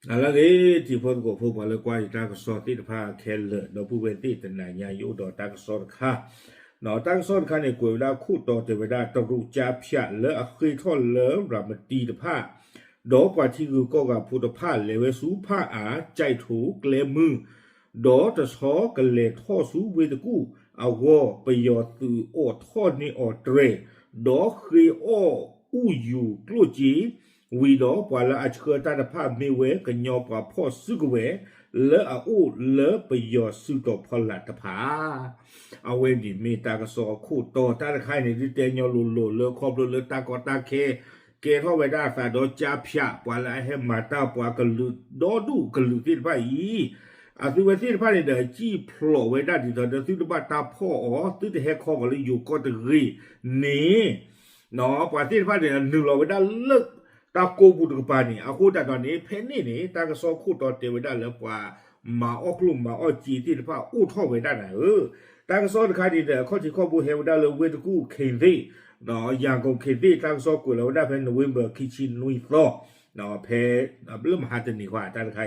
နလၢအဂ့ၤ တံၤဖိသကိးဖိ ပှၤလၢကွၢ်ယတၢ်ကစီၣ်သ့ၣ်တဖၣ်ခဲလၢာ် ဒီပုၢ်ဝဲၢ်သ့ၣ် တနၤညါယအိၣ်ဒီးတၢ်ကစီၣ်တခါ, တၢ်ကစီၣ်တခါန့ၣ် ကွဲးဝဲဒၣ်ခိၣ်တီတဲဝဲဒၣ် တရူးကၠါဖၠးလၢအဃ့ၢ်ထီၣ်လၢရၤမတံတဖၣ်, ဒီးပှၤထံဂုၤကီၢ်ဂၤဖိတဖၣ် လဲၤဝဲဆူဖၣ်အၣ် ကၠဲးထိၣ် ကျဲမုၢ်, ဒီးတဆီကလဲၤထီၣ်ဆူဝ့ၢ်တကူၣ်အဂီၢ် ပယီၤသုးအိးထီၣ်န့ၢ်အီၤတြဲၤ, ဒီးဃ့အီၣ်အူယူၤကျိၣ်စ့ ဝံၤဒီး ပှၤလၢအဆှၢတၢ်တဖၣ်မ့ၢ်ဝဲ ကညီပှၤဖီၣ်စုကဝဲၤ လၢအအိၣ်လၢပယီၤစုတီၤဖီလာ်တဖၣ်. အဝဲန့ၣ်မ့ၢ်တၢ်ကစီၣ်အခိၣ်တီ တၢ်တခါအံၤန့ၣ် ဒုးတဲညီလိၤလိၤလၢခီဖျိလၢတၢ်ကီတၢ်ခဲ ကဲထီၣ်ဝဲဒၣ်အသးဒီးကၠါဖၠး ပှၤလၢအဟဲမၤတၢ်ပှၤကလုာ်ဒီဒူၣ်ကလုာ်သ့ၣ်တဖၣ်အံၤ အသုဝဲသ့ၣ်တဖၣ်န့ၣ်ဒီး စံၣ်ဖျိးဝဲဒၣ်ဒ်သိးဒီး သုတဘၣ်တၢ်ဖီၣ်အီၤ သုတဟဲခီကီၤလၢယိၤကီၢ်တဂ့ၤန့ၣ် ပှၤသ့ၣ်တဖၣ်န့ၣ် နုာ်လီၤဝဲဒၣ်လၢတၢ်ကိးပူၤတကပၤန့ၣ် အဃိသတးဒီးန့ၣ် ဖဲန့ၣ်န့ၣ် တၢ်ကစီၣ်ခိၣ်တီတဲဝဲဒၣ်လၢပှၤမၤအီၣ်ကျိၣ်မၤအီၣ်စ့သ့ၣ်တဖၣ်အိၣ်ထီၣ်ဝဲဒၣ်နၤဧၢ, တၢ်ကစီၣ်တခါန့ၣ်ဒီး ခီၣ်ထံးခီၣ်ဘိဟဲဝဲဒၣ်လၢဝ့ၢ်တကူၣ် ခ့ၣ်သ့ၣ် ယၤကိၣ် ခ့ၣ်သ့ၣ် တၢ်ကစီၣ်ကွဲးလီၤဝဲဒၣ်ဖဲ November ခံဆံနွံသီ ဖဲလၢမဟါတနံၤဃီ တၢ်တခါ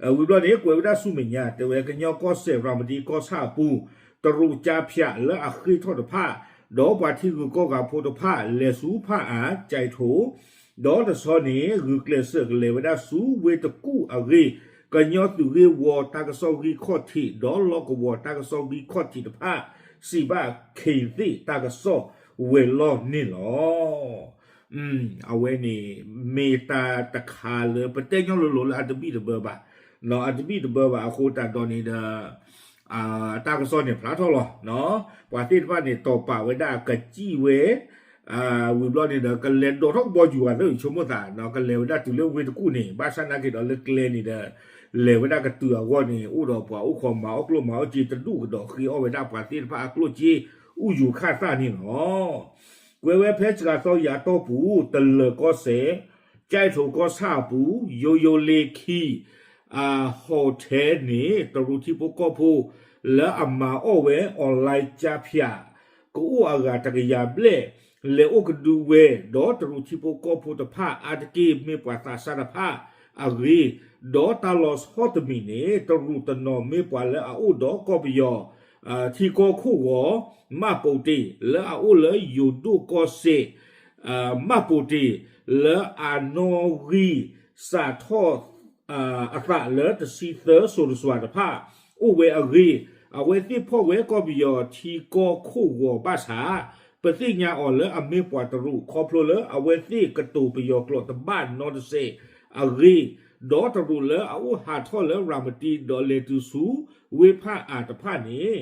အံၤ ဝံၤဘျီန့ၣ် ကွဲးဝဲဒၣ်ဆူမဲာ်ညါ တဲဝဲကညီကီၢ်စဲၣ်ရၤမတံကီၢ်ဆၣ်အပူၤ တရူးကၠါဖၠးလၢအဃ့ၢ်ထီၣ်တဖၣ် ဒီးပှၤထံဂုၤကီၢ်ဂၤဖိတဖၣ် လဲၤဆူဖၣ်အၣ် ကၠဲးထိၣ် ဒီးတဆီန့ၣ် ဂုာ်ကျဲးစၢးကလဲၤဝဲဒၣ်ဆူဝ့ၢ်တကူၣ်အဂ့ၢ် ကညီသုးဂ့ၢ်ဝီတၢ်ကစီၣ်ဂံၢ်ခီၣ်ထံး ဒီးလီၢ်ကဝီၤတၢ်ကစီၣ်ဂံၢ်ခီၣ်ထံးတဖၣ် စံးဘၣ်ခ့ၣ်သ့ၣ်တၢ်ကစီၣ်ဝဲၤလီၢ်န့ၣ်လီၤ. အဝဲန့ၣ် မ့ၢ်တၢ်တခါလၢပတဲညီလိၤလိၤလၢအတဘံၣ်တဘၢဘၣ်, အတဘံၣ်တဘၢဘၣ်အဃိသတးဒီးန့ၣ်ဒီး တၢ်ကစီၣ်န့ၣ်ဖျါထီၣ်လီၤ. ပှၤသ့ၣ်တဖၣ်န့ၣ် တီၢ်ပာ်ဝဲဒၣ်ကစံၣ်ဝဲ ဝံၤဘျီန့ၣ်ဒီး ကလဲၤဒိးထီၣ်ကဘီယူၤအသး ဆိကမိၣ်သး ကလဲၤဝဲဒၣ်တုၤလၢဝ့ၢ်တကူၣ်န့ၣ် ဘၣ်ဆၣ်နာ်က့ၤဒီးလၢကျဲန့ၣ်ဒီး လဲၤဝဲဒၣ်ကတုၤအဂီၢ်န့ၣ် အိၣ်ဒီးပှၤအိၣ်ခိးမၤအီၣ်ကျိၣ်မၤအီၣ်စ့တဒူၣ်ကဒီး ဃ့အီၣ်ဝဲဒၣ်ပှၤသ့ၣ်တဖၣ်အကျိၣ်စ့ အူယူၤခၣ်သၣ်န့ၣ်လီၤ. ကွဲးဝဲဖဲစှၤသီယၤတီၢ်ပူၤ တလၢၤကီၢ်စဲၣ် ကၠဲးထိၣ်ကီၢ်ဆၣ်အပူၤ ယိယိလ့ခံ ဟီၣ်ထဲန့ၣ် တရူးထံဖိကီၢ်ဖိ လၢအမၤအီၣ်ဝဲ online ကၠါဖၠး ကအိၣ်အဂၤတကယၤဘျဲၣ် လဲၤအိၣ်ကဒုဝဲ ဒီးတရူးထံဖိကီၢ်ဖိတဖၣ်အါတက့ၢ် မ့ၢ်ပှၤသးစၢ်တဖၣ်အဂ့ၢ်, ဒီးတၢ်လီၤဆီတမံၤန့ၣ် တရူးတနီၤမ့ၢ်ပှၤလၢအအိၣ်ဒီးကီၢ်ပယီၤ ထံကီၢ်ခိၣ်ဂီၤ မှတ်ပုံတင် လၢအအိၣ်လၢယိၤဒိၣ်ကီၢ်စဲၣ် မှတ်ပုံတင် လၢအနီၣ်ဂံၢ်စးထီၣ်အသးလၢတဆံသၢစိၤတစွၤတဖၣ် အိၣ်ဝဲအဂ့ၢ်, အဝဲသ့ၣ်ဖီၣ်ဝဲကီၢ်ပယီၤထံကီၢ်ခိၣ်ဂီၤဘၣ်ဆၣ် ပသ့ၣ်ညါအီၤလၢအမ့ၢ်ပှၤတရူး ခီဖျိလၢအဝဲသ့ၣ်ကတိၤပယီၤကျိာ်တဘၣ်နီတစဲးအဂ့ၢ်, ဒီးတရူးလၢအအိၣ်ဟးထီၣ်လၢရၤမတံ ဒီးလဲၤတုၤဆူဝ့ၢ်ဖၣ်အၣ်တဖၣ်န့ၣ်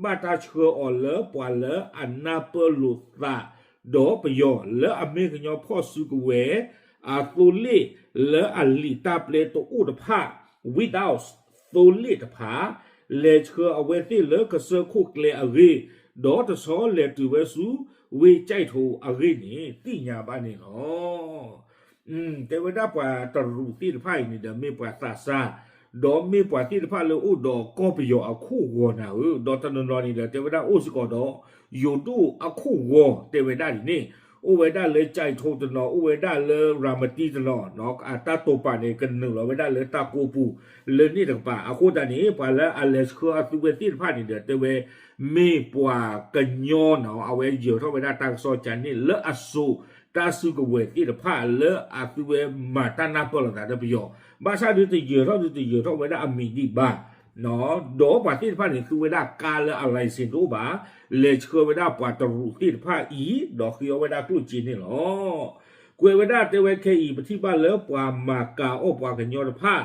ဘၣ်တၢ်ဆှၢအီၤလၢပှၤလၢအနၢ်ပၢၢ်လိာ်သး ဒီးပယီၤလၢအမ့ၢ်ကညီဖီၣ်စုကဝဲၤ အသိလ့ၣ်လၢအလံာ်တၢ်ပျဲတအိၣ်တဖၣ် without သိလ့ၣ်တဖၣ် လဲၤဆှၢအဝဲသ့ၣ်လၢကစၢၢ်ခိၣ်ကျဲအဂ့ၢ်, ဒီးတဆီလဲၤတုၤဝဲဆူဝ့ၢ်ကၠဲးထိၣ်အဂ့ၢ်န့ၣ် သ့ၣ်ညါဘၣ်န့ၣ်လီၤ. တဲဝဲဒၣ်ပှၤတရူးသ့ၣ်တဖၣ်အံၤန့ၣ်ဒီး မ့ၢ်ပှၤသးစၢ်, ဒီးမ့ၢ်ပှၤသ့ၣ်တဖၣ်လၢအိၣ်ဒီးကီၢ်ပယီၤအခိၣ်ဂီၤနၤဧၢ, ဒီးတနီၤနီၤန့ၣ်ဒီး တဲဝဲဒၣ်အိၣ်စ့ၢ်ကီးဒီး ယိၤဒိၣ်အခိၣ်ဂီၤတဲဝဲဒၣ်ဒ်န့ၣ်, အိၣ်ဝဲဒၣ်လၢကၠဲးထိၣ်တနီၤ, အိၣ်ဝဲဒၣ်လၢရၤမတံတနီၤ, အတၢ်တိာ်ပာ်န့ၣ် ကနုာ်လီၤဝဲဒၣ်လၢတၢ်ကိးပူၤလၢန့ၣ်တကပၤ, အဃိသတးန့ၣ် ပှၤလၢအလဲၤဆှၢအသုဝဲသ့ၣ်တဖၣ်န့ၣ်ဒီး တဲဝဲ မ့ၢ်ပှၤကညီနီၤ, အဝဲယၢၤထီၣ်ဝဲဒၣ်တၢ်ကစီၣ်ကန့ၣ်လၢအစိၤ တၢ်စုကဝဲၤသ့ၣ်တဖၣ်လၢအသုဝဲမၤတၢ်နၢ်ပၢၢ်လိာ်သးလၢပယီၤ, ဘၣ်ဆၣ်ဒုးတယၢၤထီၣ်ဒုးတယၢၤထီၣ်ဝဲဒၣ်အမံၤဒံးဘၣ်, ဒီးပှၤသ့ၣ်တဖၣ်န့ၣ် သူဝဲဒၣ်ကါလၢအ license တအိၣ်ဘၣ်, လဲၤဆှၢဝဲဒၣ်ပှၤတရူးသ့ၣ်တဖၣ်အံၤ ဒီးဃ့အီၣ်ဝဲဒၣ်ကျိၣ်စ့န့ၣ်လီၤ. ကွဲးဝဲဒၣ်တဲဝဲခဲအံၤ ပထံၣ်ဘၣ်လၢပှၤမၤကၤအီၣ်ပှၤကညီတဖၣ်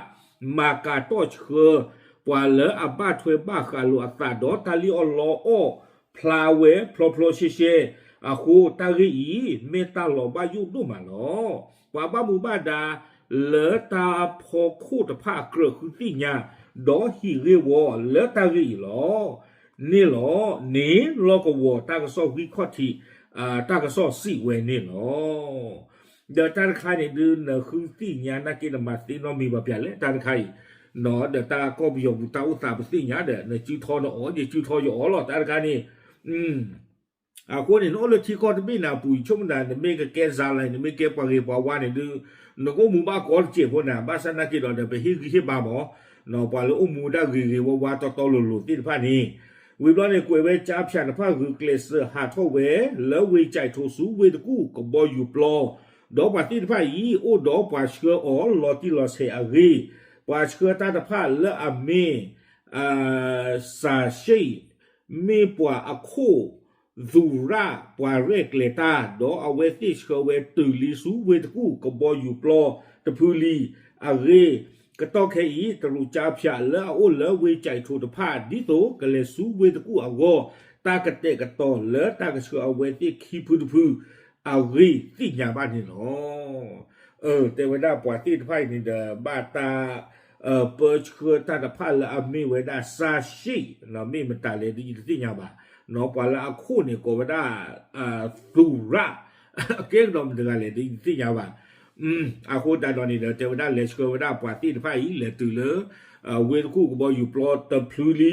မၤကၤတီၢ်ဆှၢ ပှၤလၢအဘၣ်ထွဲဘၣ်ဃးလိာ်အသးဒီးတၢ်လံၣ်အီၣ်လီအီၣ်ဖျါဝဲဖျီဖျီရှဲရှဲအဃိ တၢ်ဂ့ၢ်အံၤ မ့ၢ်တၢ်လီၤဘၣ်ယိၣ်ဒိၣ်မးလီၤ. ပှၤဘၣ်မူဘၣ်ဒါလၢတၢ်ဖီခိၣ်တဖၣ်ကြၢးဃုသ့ၣ်ညါ ဒီးဟံးဂ့ၢ်ဝီလၢတၢ်ဂ့ၢ်အံၤလီၤ. န့ၣ်လီၤ. န့ၣ်လီၢ်ကဝီၤတၢ်ကစီၣ်ဂံၢ်ခီၣ်ထံး တၢ်ကစီၣ်စံးဝဲန့ၣ်လီၤ. ဒီးတၢ်တခါန့ၣ်ဒုး နဃုသ့ၣ်ညါနာ်က့ နမၤသ့နီတမံၤဘၣ်ပၠးလဲၣ် တၢ်တခါအံၤ, ဒီးတၢ်ကီၢ်ပယီၤပူၤတၢ်အိၣ်သးပသ့ၣ်ညါဒီး နစုထီနအီၣ် ယစုထီယအီၣ်လီၤ တၢ်တခါန့ၣ်, အဃိန့ၣ် နအိၣ်လၢထံကီၢ်တဘ့ၣ်န့ၣ်အပူၤ ဆိကမိၣ်တၢ် နမ့ၢ်ကကဲစၤလၤ နမ့ၢ်ကဲပှၤဂ့ၤပှၤဝါန့ၣ်ဒုး နကအိၣ်မူဘၣ်ကိးတစဲးဖိန့ၣ် ဘၣ်ဆၣ်နာ်က့ဒီး ပဟ့ၣ်ဂံၢ်ဟ့ၣ်ဘါမး ပှၤလၢအိၣ်မူဒၣ်ဂ့ၤဂ့ၤဝါဝါတီတီလိၤလိၤသ့ၣ်တဖၣ်န့ၣ် ဝံၤဘျီန့ၣ် ကွဲးဝဲကၠါဖၠးတဖၣ်ဂုာ်ကျဲးစၢးဟးထီၣ်ဝဲ လၢဝ့ၢ်ကၠဲးထိးဆူဝ့ၢ်တကူၣ်ကဘီယူၤပျီ ဒီးပှၤသ့ၣ်တဖၣ်အံၤ အိၣ်ဒီးပှၤဆှၢအီၤလီၤတံၢ်လီၤဆဲးအဂ့ၢ်, ပှၤဆှၢတၢ်တဖၣ်လၢအမ့ၢ် စၤရှ့း မ့ၢ်ပှၤအခိၣ် သူးရၣ် ပှၤရဲၣ်ကျဲၤတၢ်, ဒီးအဝဲသ့ၣ်ဆှၢဝဲတုၤလံဆူဝ့ၢ်တကူၣ်ကဘီယူၤပျီတဖုလံ. အဂ့ၢ်ကတီၢ်ခဲအံၤ တရူးကၠါဖၠးလၢအအိၣ်လၢဝ့ၢ်ကၠဲးထိးတဖၣ် ဒ်သိးကလဲၤဆူဝ့ၢ်တကူၣ်အဂီၢ် တၢ်ကတဲာ်ကတီၤလၢတၢ်ကဆှၢအဝဲသ့ၣ်ခံဖုတဖု အဂ့ၢ်သ့ၣ်ညါဘၣ်န့ၣ်လီၤ. တဲဝဲဒၣ်ပှၤသ့ၣ်တဖၣ်အံၤန့ၣ်ဒီး ဘၣ်တၢ် ပၢဆှၢတၢ်တဖၣ်လၢအမ့ၢ်ဝဲဒၣ် စၤရှ့း မ့ၢ်မတၤလဲၣ်ဒ်ယတသ့ၣ်ညါဘၣ်. ပှၤလၢအခိၣ်န့ၣ် ကိးဝဲဒၣ် သူးရၣ် ကဲကဒီးမတၤတဂၤလဲၣ်ဒ်ယတသ့ၣ်ညါဘၣ်. အဃိသတးဒီးန့ၣ်ဒီး တဲဝဲဒၣ်လဲၤဆှၢဝဲဒၣ်ပှၤသ့ၣ်တဖၣ်အံၤ လဲၤတုၤလၢ ဝ့ၢ်တကူၣ်ကဘီယူၤပျီတဖုလံ.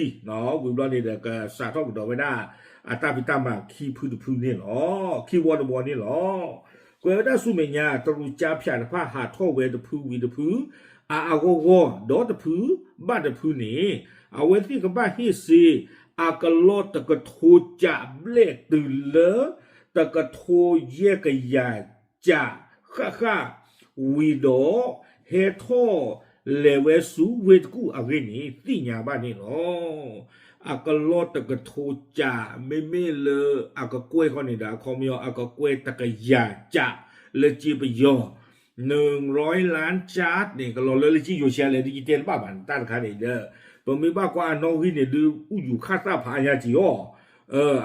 ဝံၤဘျီန့ၣ်ဒီး ကစးထီၣ်ကဒီးဝဲဒၣ် အတၢ်ဖံးတၢ်မၤခံဖုတဖုန့ၣ်လီၤ. ခံဝီတဝီန့ၣ်လီၤ. ကွဲးဝဲဒၣ်ဆူမဲာ်ညါ တရူးကၠါဖၠးတဖၣ်ဟးထီၣ်ဝဲတဖုဝံၤတဖု အါအါဂီၢ်ဂီၢ် ဒီးတဖုဘၣ်တဖုန့ၣ် အဝဲသ့ၣ်ကဘၣ်ဟ့ၣ်စ့ အကလီၢ်တကထိကၠးဘျဲၣ်တုၤလၢ တကထိယဲၢ်ကယၤကၠး ဃၣ်ဃၣ် ဝံၤဒီး ဟဲထီၣ်လဲၤဝဲဆူဝ့ၢ်တကူၣ်အဂ့ၢ်န့ၣ် သ့ၣ်ညါဘၣ်န့ၣ်လီၤ. အကလီၢ်တကထိကၠး မ့မ့ၢ်လၢအကကွဲၢ်ဃီန့ၣ်ဒီး အခီပညီ အကကွဲၢ်တကယၤကၠး လၢစ့ပယီၤ နုၤရီလၢ်ကၠးန့ၣ် ကလီၤလၢလၢစ့ယိၤဆံးလဲၣ်ဒ်ယတဲတဘၣ်ဘၣ်န့ၣ် တၢ်တခါန့ၣ်ဒီး ပမ့ၢ်ဘၣ်ကွၢ်အနီၣ်ဂံၢ်န့ၣ်ဒုး အူယူၤခၣ်သၣ်ဖးအါညါက့ၤအီၤ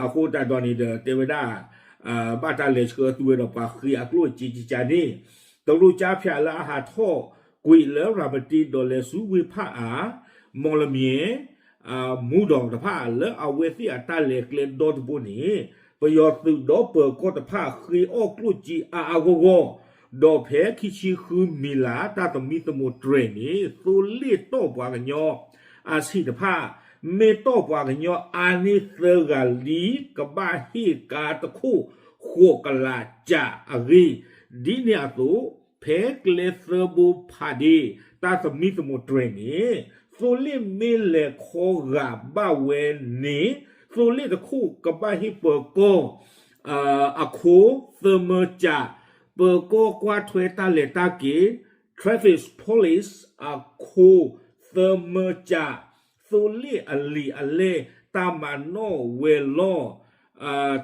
အဃိသတးဒီးန့ၣ်ဒီး တဲဝဲဒၣ် ဘၣ်တၢ်လဲၤဆှၢသူဝဲဒီးပှၤဃ့အကျိၣ်အစ့ကကန့ၣ် တရူးကၠါဖၠးလၢအဟးထီၣ်ကွံာ်လၢရၤမတံဒီးလဲၤဆူဝ့ၢ်ဖၣ်အါ မီၣ်လမၠဲၣ် မူဒီးတဖၣ်လၢအဝဲသ့ၣ်အတၢ်လဲၤကျဲဒီတဘိန့ၣ် ပယီၤသုးဒီးပၢၤကီၢ်တဖၣ်ဃ့အီၣ်ကျိၣ်စ့အါအါဂီၢ်ဂီၢ် ဒီးဖဲခံဆံဃုမံၤလၢ် တၢ်သမံသမိးတြဲၤန့ၣ် သိလ့ၣ်တီၢ်ပှၤကညီ အဆံးတဖၣ် မ့ၢ်တီၢ်ပှၤကညီအါန့ၢ်သၢဂၤလံ ကဘၣ်ဟ့ၣ်ကါတခိၣ်ဃိးကလးကၠးအဂ့ၢ် ဒ်န့ၣ်အသိး ဖဲကျဲသၢဘိဖးဒ့ တၢ်သမံသမိးတြဲၤန့ၣ် သိလ့ၣ်မ့ၢ်လဲၤခီဂာ်ဘၣ်ဝဲန့ၣ် သိလ့ၣ်တခိၣ်ကဘၣ်ဟ့ၣ်ပၢၤကီၢ် အခိၣ်သၢမၢကၠး ပၢၤကီၢ်ကွၢ်ထွဲတၢ်လဲၤတၢ်က့ၤ Traffic Police အခိၣ်သၢမၢကၠး သိလ့ၣ်အလံာ်အလဲၢ် တၢ်မၤနီၣ်ဝဲၤလီၢ်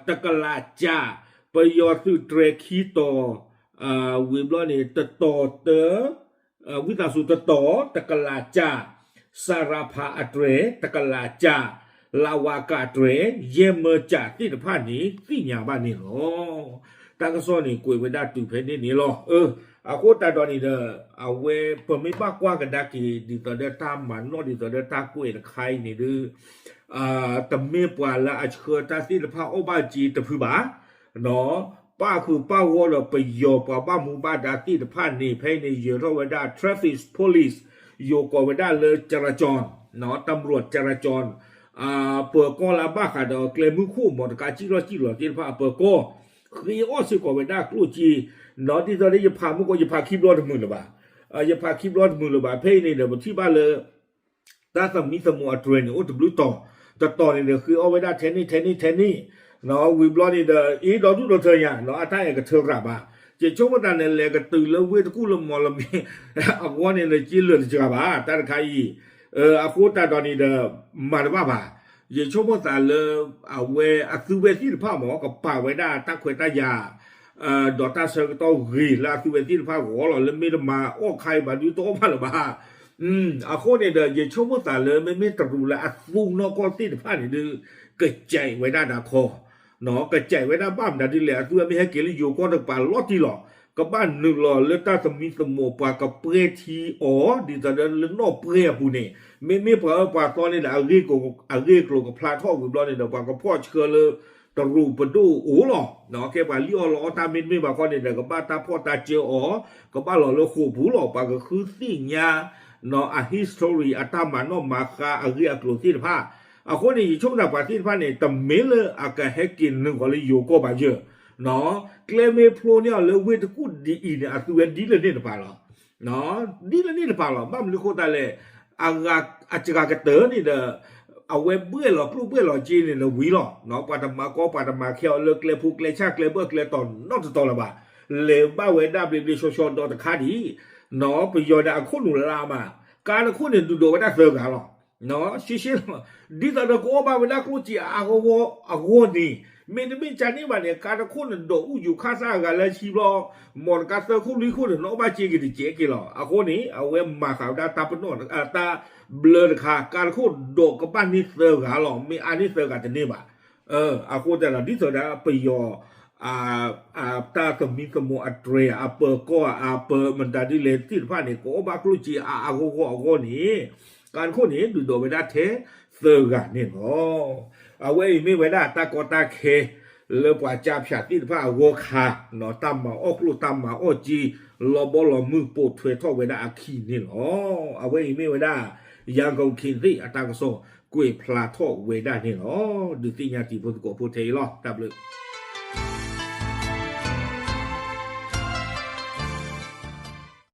တကလးကၠး ပယီၤသုးတြဲၤခံတီၤ ဝံၤဘျီန့ၣ် တတီၤတၢ ဝံသးစူၤတတီၤ တကလးကၠး စၤရၤဖးအတြဲၤ တကလးကၠး လးဝးကးတြဲၤ ယဲၢ်မၢကၠးသ့ၣ်တဖၣ်န့ၣ် သ့ၣ်ညါဘၣ်န့ၣ်လီၤ. တၢ်ကစီၣ်န့ၣ် ကွဲးဝဲဒၣ်တုၤဖဲန့ၣ်န့ၣ်လီၤ. အဃိသတးဒီးန့ၣ်ဒီး အဝဲပမ့ၢ်ဘၣ်ကွၢ်ကဒါက့ၤ ဒ်သိးဒီးတၢ်မၤနီၣ် ဒ်သိးဒီးတၢ်ကွဲးတခါအံၤန့ၣ်ဒီး တမ့ၢ်ပှၤလၢအဆှၢတၢ်သ့ၣ်တဖၣ်အီၣ်ဘၣ်စ့တဖုဘၣ် ပၣ်ဃုာ်ပၣ်ဂီၢ်ဒီးပယီၤပှၤဘၣ်မူဘၣ်ဒါသ့ၣ်တဖၣ်န့ၣ် ဖဲအံၤန့ၣ် ယၢၤထီၣ်ဝဲဒၣ် traffic police ယိၤကိးဝဲဒၣ်လၢ จราจร တำรวจจราจร ပၢၤကီၢ်လၢအဘၣ်ဃးဒီးကျဲမုၢ်ခိၣ် မီတကါစံၣ်လီၢ်စံၣ်လီၤသ့ၣ်တဖၣ်အပၢၤကီၢ် ဃ့အီၣ်စ့ၢ်ကီးဝဲဒၣ်ကျိၣ်စ့ ဒ်သိးဒီးယဖးမုၢ်ကီး ယဖးခံဘျီတမုာ်လၢၤဘၣ် ယဖးခံဘျီတမုာ်လၢၤဘၣ် ဖဲအံၤန့ၣ်ဒီး ပထံၣ်ဘၣ်လၢ တၢ်သမံသမိးအတြဲၤန့ၣ် အိၣ်တဘျုးတီၤ, တတီၤန့ၣ်ဒီး ဃ့အီၣ်ဝဲဒၣ်ထဲန့ၣ် ထဲန့ၣ် ထဲန့ၣ်, ဝံၤဘျီန့ၣ်ဒီး အ့ၣ်ဒီဒူၣ်ဒီထၢညါ အတၢ်အဲၣ်ကထၢရၤဘၣ်, ယဆိကမိၣ်သးန့ၣ် လဲၤကတုၤလၢဝ့ၢ်တကူၣ်လၢမီၢ်လမ့ၢ် အဂီၢ်န့ၣ်ဒီး က့လၢာ်တစှၤဘၣ် တၢ်တခါအံၤ, အဃိသတးဒီးန့ၣ်ဒီး မၤတဘၣ်ဘၣ်, ယဆိကမိၣ်သးလၢ အဝဲအသုဝဲသ့ၣ်တဖၣ်မ့ၢ် ကပာ်ဝဲဒၣ်တၢ်ခွဲးတၢ်ယာ် ဒီးတၢ်ဆၢကတီၢ်ဂ့ၤလၢအသုဝဲသ့ၣ်တဖၣ်ဂီၢ်လီၤ, လၢမ့ၢ်တမၤအီၣ်ခါအံၤဘၣ်ဒုးတအီၣ်ဘၣ်လၢၤဘၣ်. အဃိန့ၣ်ဒီး ယဆိကမိၣ်သးလၢ မ့မ့ၢ်တရူးလၢအသူနီၢ်ကီၢ်သ့ၣ်တဖၣ်န့ၣ်ဒုး ကစဲးဝဲဒၣ်ဒၣ်ခီ, ကစဲးဝဲဒၣ်ဘၣ်မတၤဒ်လဲၣ် အသုဝဲမ့ၢ်ဟဲက့ၤလၢယိၤကီၢ်တကပၤလီၤတံၢ်လီၤ, ကဘၣ်နုာ်လီၤလၢတၢ်သမံသမိးပှၤကပှဲၤထံအီၤ ဒ်သိးဒီးလၢနီၣ်ပှဲၤအပူၤန့ၣ်, မ့မ့ၢ်ပှၤအၢပှၤသီန့ၣ်ဒီး အဂ့ၢ်ကျိၤကဖျါထီၣ်ဝံၤဘျီန့ၣ်ဒီး ပှၤကဖီၣ်ဆှၢလၢ တရူးပဒိၣ်အိၣ်လီၤ. ကဲပှၤလံၣ်အီၣ်လီအီၣ်တၢ်မ့တမ့ၢ်ဘၣ်ခီန့ၣ်ဒီး ကဘၣ်တၢ်ဖီၣ်တၢ်စၢအီၤ, ကဘၣ်လီၤလၢဃိာ်ပူၤလီၤ. ပှၤကဃုသ့ၣ်ညါ အ history အတၢ်မၤနီၣ်မၤဃါအဂ့ၢ်အကျိၤသ့ၣ်တဖၣ် အဃိန့ၣ် ယဆိကမိၣ်သးပှၤသ့ၣ်တဖၣ်န့ၣ် တမ့ၢ်လၢအကဟဲက့ၤနုာ်ဃီၤလၢယိၤကီၢ်ဘၣ်ယဲၢ်, ကျဲမ့ၢ်ဖျိန့ၢ်အီၤလၢဝ့ၢ်တကူၣ်ဒ်အံၤန့ၣ် အသုဝဲဒ်လဲၣ်န့ၣ်တပၤလီၤ. ဒ်လဲၣ်န့ၣ်တပၤလီၤ. ဘၣ်မနုၤဃိသတးလဲၣ်, အစှၤကတၢၢ်န့ၣ်ဒီး အဝဲဘှဲၣ်လီၤကျိၣ်ဘှဲၣ်လီၤစ့န့ၣ်ဒီးဝံၤလီၤ. ပှၤတမၤကီ ပှၤတမၤခဲအီၤလၢကျဲဖိကျဲဆၣ်ကျဲဘၢၣ်ကျဲတီၤနီတတီၤလၢၤဘၣ်. လဲၤဘၣ်ဝဲဒၣ်ဘျ့ဘျ့ဆှီဆှီဒီးတခါဒံး ပယီၤန့ၣ်အခိၣ်နူာ်လါမး, ကါတခိၣ်န့ၣ် ဒုးဒိးဝဲဒၣ်သၢဂၤလီၤ. ရှဲရှဲလီၤ. ဒ်သိးဒီးကအီၣ်ဘၣ်ဝဲဒၣ်ကျိၣ်စ့အါအါဂီၢ်ဂီၢ်အဂီၢ်န့ၣ်, မ့တမ့ၢ်ကန့ၣ်ဘၣ်န့ၣ် ကါတခိၣ်န့ၣ်ဒိးအူယူၤခါသၣ်အဂၤလၢဆံဘျီ, မ်တကါသၢခိၣ်လွံၢ်ခိၣ်န့ၣ် နအီၣ်ဘၣ်စ့က့ၤတစဲးက့ၤလီၤ. အဃိန့ၣ် အဝဲမၤဃာ်ဝဲဒၣ်တၢ်ပနီၣ်တၢ်ဘျၢတခါ, ကါတခိၣ်ဒိးကဘၣ်န့ၢ်သၢဂၤလီၤ, မ့ၢ်အါန့ၢ်သၢဂၤတန့ၢ်ဘၣ်. အဃိသတးဒီး ဒ်သိးဒီးပယီၤ တၢ်သမံသမိးအတြဲၤ အပၢၤကီၢ်အပၢၤမတၤဒ်လဲၣ်သ့ၣ်တဖၣ်န့ၣ် ကအီၣ်ဘၣ်ကျိၣ်စ့အါအါဂီၢ်ဂီၢ်အဂီၢ်န့ၣ်, ကါတခိၣ်န့ၣ် ဒုးဒိးဝဲဒၣ်ထဲသၢဂၤန့ၣ်လီၤ. အဝဲအံၤမ့ၢ်ဝဲဒၣ်တၢ်ကီတၢ်ခဲ လၢပှၤကၠါဖၠးသ့ၣ်တဖၣ်အဂီၢ်ခါ, တၢ်မၤအီၣ်ကျိၣ်တၢ်မၤအီၣ်စ့ လီၤဘီလီၤမုၢ်ပိာ်ထွဲထီၣ်ဝဲဒၣ်အခံန့ၣ်လီၤ. အဝဲအံၤမ့ၢ်ဝဲဒၣ် ရန်ကုန်ခေတ်သစ် အတၢ်ကစီၣ်ကွဲးဖျါထီၣ်ဝဲဒၣ်န့ၣ်လီၤ. ဒုးသ့ၣ်ညါတံၤဖိသကိးဖိထဲအံၤလီၤ. တၢ်ဘျုး